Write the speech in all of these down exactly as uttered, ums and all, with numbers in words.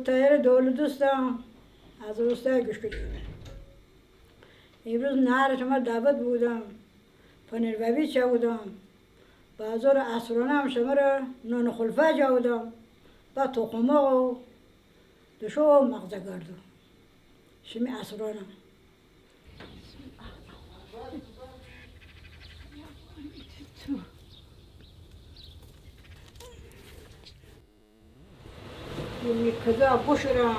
طاهر دولت دوستم، از روستای گوشکدی. امروز نهار شمره دعوت بودم، پنیر بابی چاکودم، بازار عصرانه هم شمره نان خلفه چاکودم، با تخم مرغ و دوشو و مغز گردو. شیمی عصرانه. می کدا بوشورم،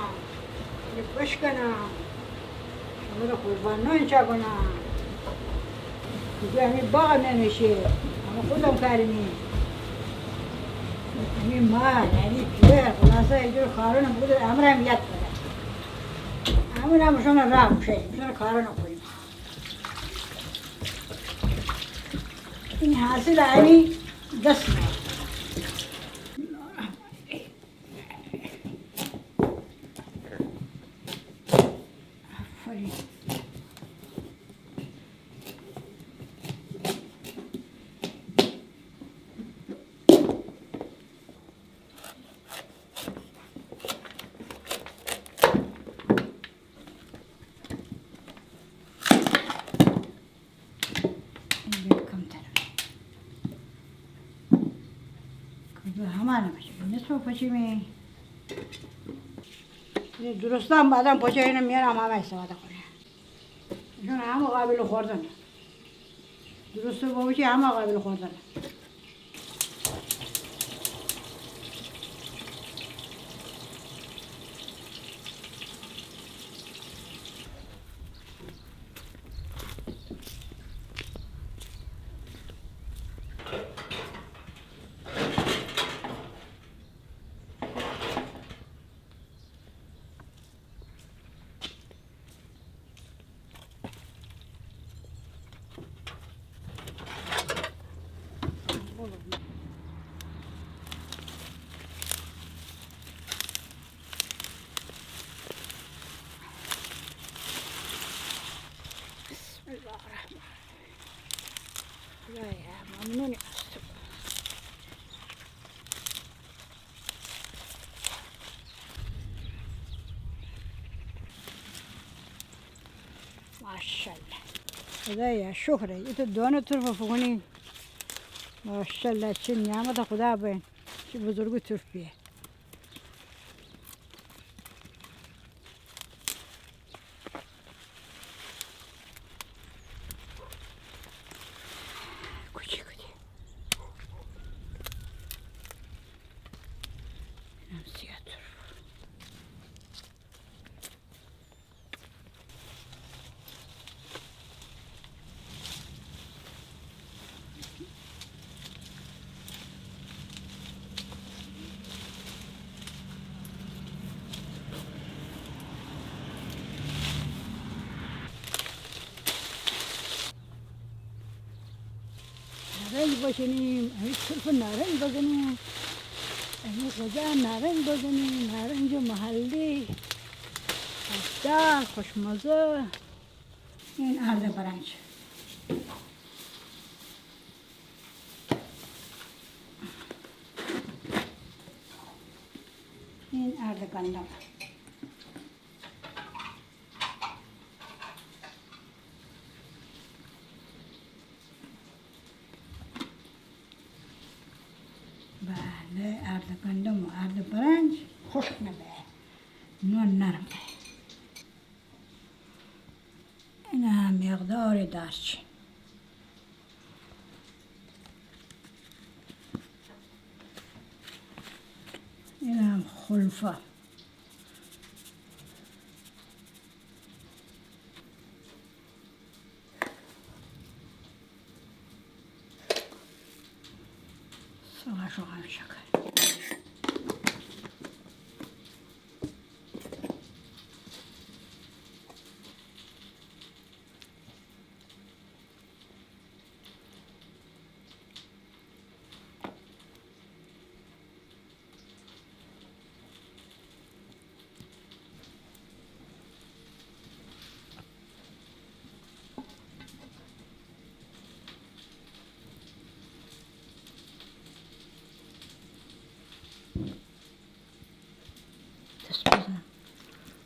می بشکنم، شمره قربان نان چاکونم. دیگه همی باغ نمیشه، اما خودم کارمی. همی مال، همی پیر، خلاصه اینجور کارونه بوده، امره هم یاد بده. همون هم شمره راه بوشه، شمره کارونه کنیم. این حاصل همی دست میاد. آفرین. این بیر کمتر. کدو همانه باشه. نصف پچیمی. درستم بعدم پچه، اینه میارم همه استفاده کنه. چون همه قابل خوردنه. درست بپچی همه قابل خوردنه. بسم الله الرحمن الرحیم. خدایا، ممنونی از تو. ماشاءالله. خدایا شکره. ایته دونه ترفه فوکونی. ماشاءالله، چی نعمت خدا بین. چی بزرگی ترفه بیه. کوچیک دی. اینم سیاه ترفه. نارنج بچینیم، امی ترفه نارنج بزنیم، امی غذا نارنج بزنیم، نارنج محلی، آبدار، خوشمزه. این ارد برنج. این ارد گندم. بله، ارد گندم و ارد برنج خشک نبه، نون نرم به. اینم مقدار دارچین. اینم خلفه. سوا شوغان شکر.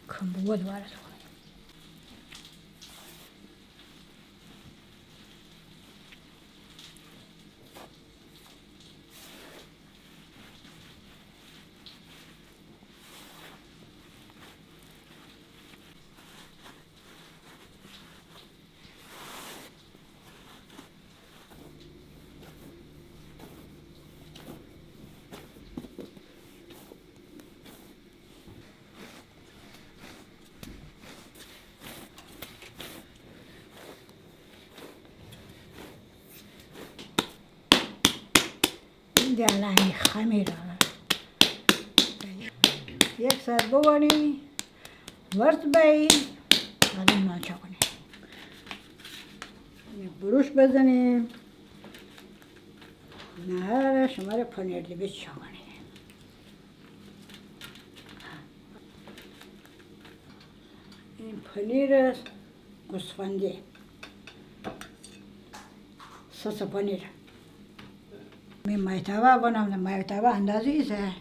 کم بود وارد کنم. ده الان می خمیر یک ساعت بوانی، ورد بایی، بعد نان چاکونی. بروش بزنیم. نهار شمره پنیر لبه چاکونی. این پنیر است. گوسفندی. سس پنیر. می مایتابا بنم، مایتابا اندازه ایسه.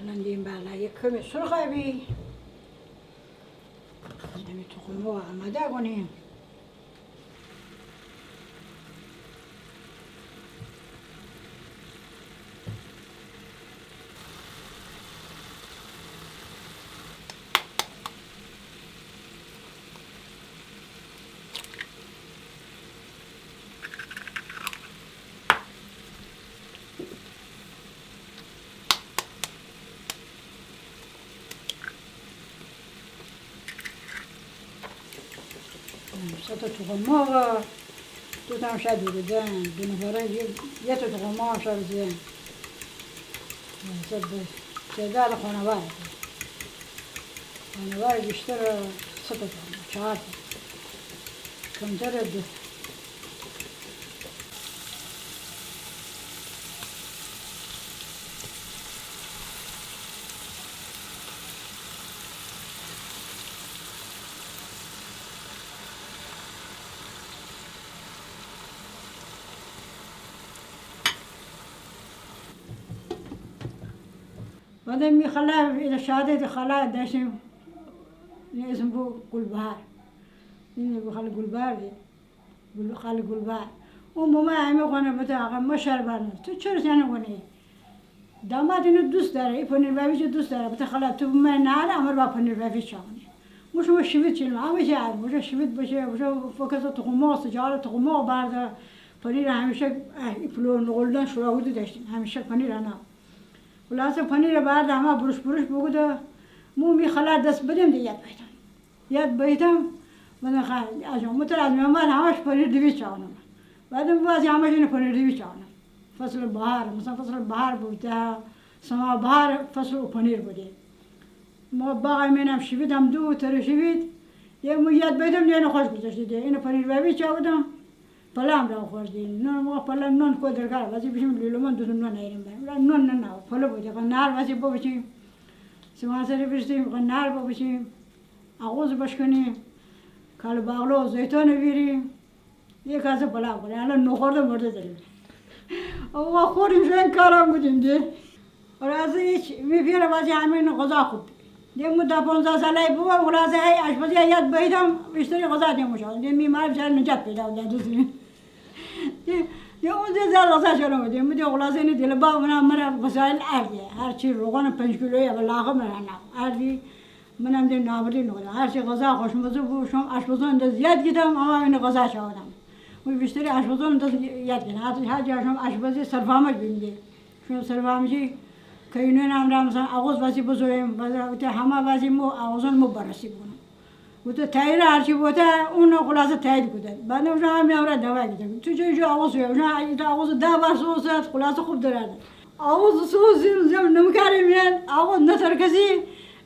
الان دیم بالا یک کمی سرخ آبی. دمی تخم مرغ آماده کنیم. سه تا تخم مرغ، دو تا هم شاید بزن، دو نفره یه، یه تا تخم مرغ هم شاید بزن. تعداد خانوار، خانوار بیشتر سه تا تخم، چهار تا، کمتر دو. بعد می خاله، ایتا شهرده ایتا خاله داشتیم، اسم بو گلبهار. این بو خاله گلبهار دی. گل، خاله گلبهار. اون بو ما همه قونه بته آقا ما شهر بر نه. تو چرا چنه کنی؟ داماد اینو دوست داره، این پنیر بابی چه دوست داره. بته خاله تو بو ما نهاره، امر با پنیر بابی چاونی. مو شما شوید چینم، اما چه عرب، مو شوید باشه، مو فقط تخم مرغ، سجال تخم مرغ برده. پنیر همیشه، اه، این پلو نقلدان شورا بوده داشتیم. همیشه پنیر انا. خلاصه پنیر برده، همه بروش بروش بوگوده. مو می خاله دست بدیم ده یاد بیتم. یاد بیتم، من خا-، از اون موتر از میامد همش پنیر دوی چاونم. بعدم باز همش اینو پنیر دوی چاونم. فصل بهار، مثلا فصل بهار بوده، سما بهار فصل او پنیر بوده. ما باغ مینم شیویدم دو تر شیوید، یه مو یاد بیتم، یه اینو خوش گذشته ده. اینو پنیر بابی چاودم. پلا امرا خوردیم. نون، ما پلا نون کو درکار، وزی بیشیم لولومان دو نون ایریم بیم. نون نه، نه، پلا بودی. خو نار وزی بوبچیم. سیمان سری بیشتیم، خو نار بوبچیم. آغوز بشکنیم. کال باغلو زیتون بیریم. یک کاسه پلا کنیم. الان نخورده مرده داریم. او خوردیم شو این کارا بودیم ده. خلاصه هیچ، می پیر وزی همین غذا خورد. ده مو ده پانزده ساله بوبم، خلاصه هی آشپزی یاد بیتم، بیشتری غذا دیمو شو. ده می مار بیچاره نجات پیدا بو، ده دوستی. ده ده اون ده زیاد غذا چرم بودیم. ده خلاصه اینه دل با منم مره وسایل اردی. هرچی روغن پنج کیلویی، اول لاغه منم اردی. منم ده نابودی نوکودم. هرچی غذا خوشمزه بو، شوم آشپزان ده یاد گیدم، اما اینه غذا چاکودم. و بیشتری آشپزان ده یاد گیدم. هر، هر جا شوم آشپزی سرفامج بیم ده. شوم سرفامجی که اینو نام را مثلاً آغوز وسی بزویم، وسی اوته همه وسی مو آغوزان مو بررسی بونم. و تو تایید هرچی بوته، اون خلاصه تایید کوده. بعد اوشان همی امرا دوا گیدم. تو چه جو آغوز یو، اوشان ایتا آغوز ده بار سوزه، خلاصه خوب درده. آغوز سوزیم، زیم نمکاری میان، آغوز نترکسی،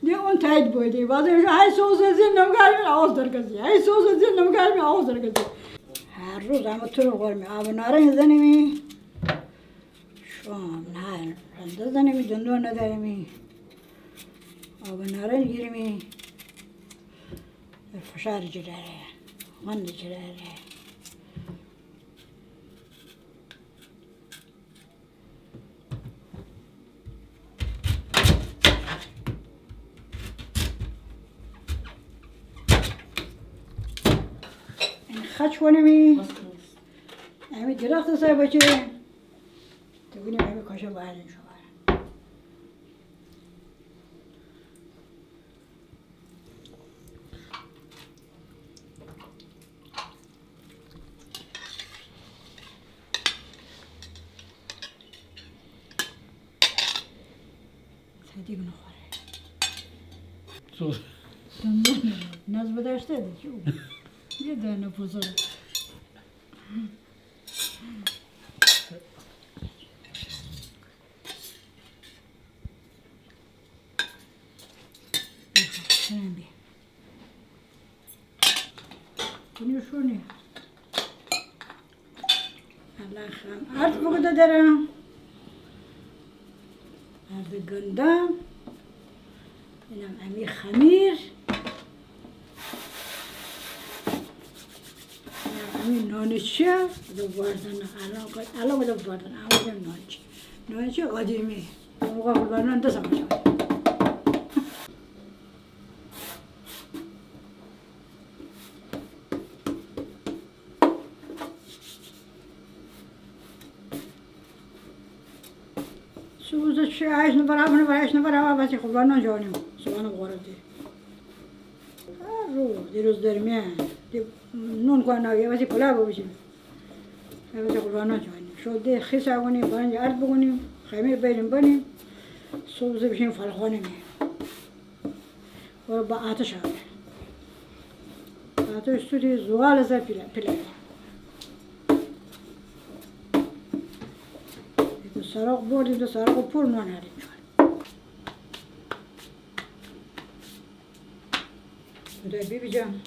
ده اون تایید بوده. بعد اوشان های سوزه، زیم نمکاری میان، آغوز درکسی. های سوزه، زیم نمکاری میان، آغوز درکسی. هر روز اما ترم خورمی، آب نارنج زنیمی. شوم، نه، رنده زنیمی، دندون نداریمی. آب نارنج گیریمی. فشار جی داره، قند جی داره. این خاچ کنیمی. امی درخت سای بچه. تو بینی امی کاشه باید شما. صدیق نخوره. تو. ناز بداشته دی، چو؟ یه دانه بزرگ. کنی شونی. الان خم ارد بوگوده درم. ارد گندم. اینم امی خمیر. اینم امی نانچه. بده واردن. الان، الان بده واردن. اما بده نانچه. نانچه آدمی. اما قربانان دست آمد. صبح چه هشت نفر، هفت نفر، هشت نفر، هوا بسی خوب نان جوانیم. صبحانه بخوره دی. هر روز، دیروز درمیان، دی نون کنه، یه بسی پلا ببیشیم. یه بسی خوب نان جوانیم. شو دی خیس آگونیم، برنج ارد بگونیم، خمیر بیریم بنیم. صبح بشیم فالخوانه می. برو با آتش آوره. آتش سوری زغال زه پیله، پیله. دو سرق بردیم، دو سرق پور نان آریم چون. خدای بیبی جان.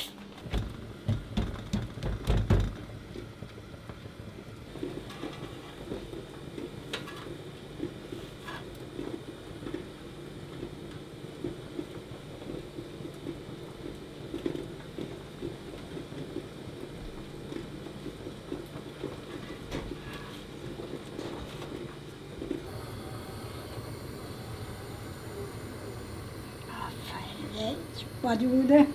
آفرین، چی بادی بوده.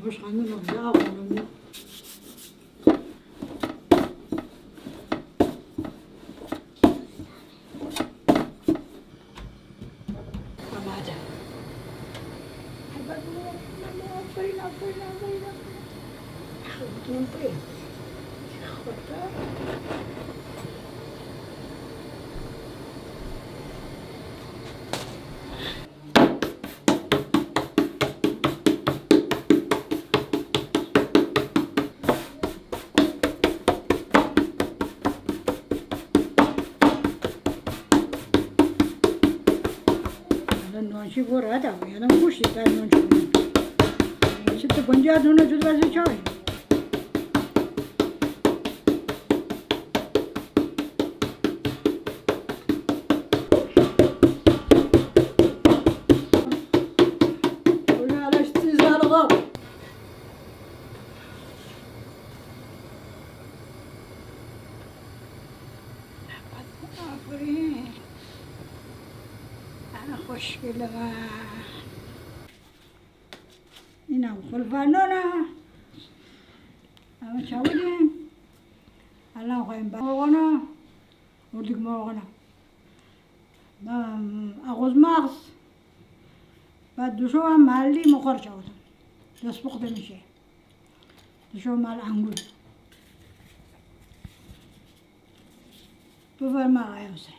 یواش خانم، یا خانم. آماده. آفرین، آفرین، آفرین، آفرین. خب، بگیرم، بگیرم. خب. الان نانچی بو را دارم، یادم خوشی دار نانچی بو. چه تو پنجاه دونه جدا بازی چای. آفرین. آه، خوشگله. اینم خلفانانه. اما چاکودیم. الان خوأییم با مرغانه، اردک مرغانه. با آغوز مغز، با دوشو مالی مقر چاکودیم. دست‌پخته می‌شه. دوشو مال انگور. بفرما آقای حسین.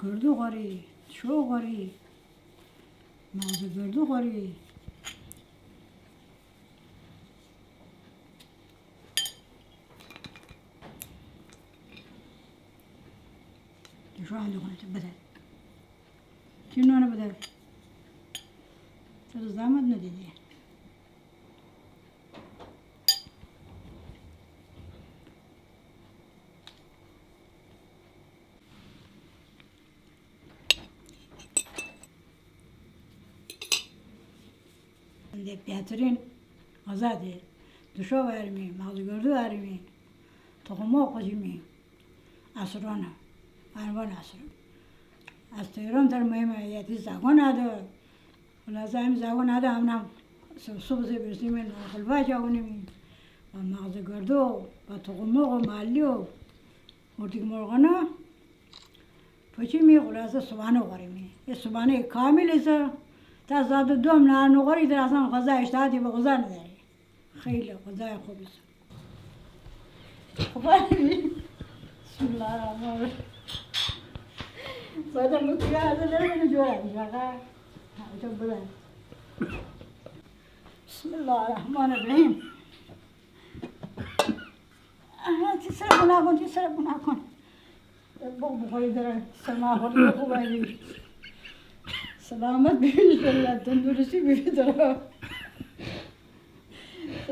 گردو خوری، شو خوری، مغز گردو خوری. شو هم دخونه بدار. چی نونه بدار؟ تو زحمت ندیدی. ده بهترین غذا ده. دوشو وأریمی، مغز گردو وأریمی، تخم مرغ خوشیمی. عصرانه، عنوان عصران. از تهران تر مهم ایتی زاگون اده. خلاصه امی زاگون اده، همنم صبح، صبح زی برسیمی، نان خلوا چاکونیمی. و مغز گردو، و تخم مرغ و مالی و اردک مرغانه. پچیمی، خلاصه صبحانه خوریمی. یه صبحانه کامل ایسه. تا ساعت دو هم نان نخوری، تره اصلاً غذا اشتها دی به غذا نداری. خیلی غذای خوبی ایسه. خب، بسم الله الرحمن الرحیم. بعدم مکیا هذا لا من جوا، جوا. بسم الله الرحمن الرحیم. آها، تی سر گناه کن، تی سر گناه کن. بخور، بخوری دره، سرما خوردی، خوب بی. سلامت ببی، انشالله تندرستی ببی دره.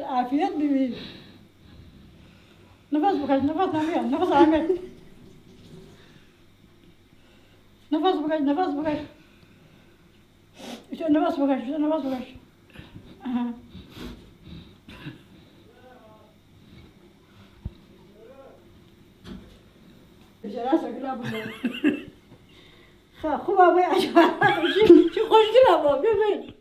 عافیت ببی. نفس بکش، نفس نمیاد، نفس آمد. نفس بکش، نفس بکش. ایتو نفس بکش، ایتو نفس بکش. آها. بیچاره سکلا بوده. خب، خوب آبای عجب. چی، چی خوشگل آبا، بیا بیا.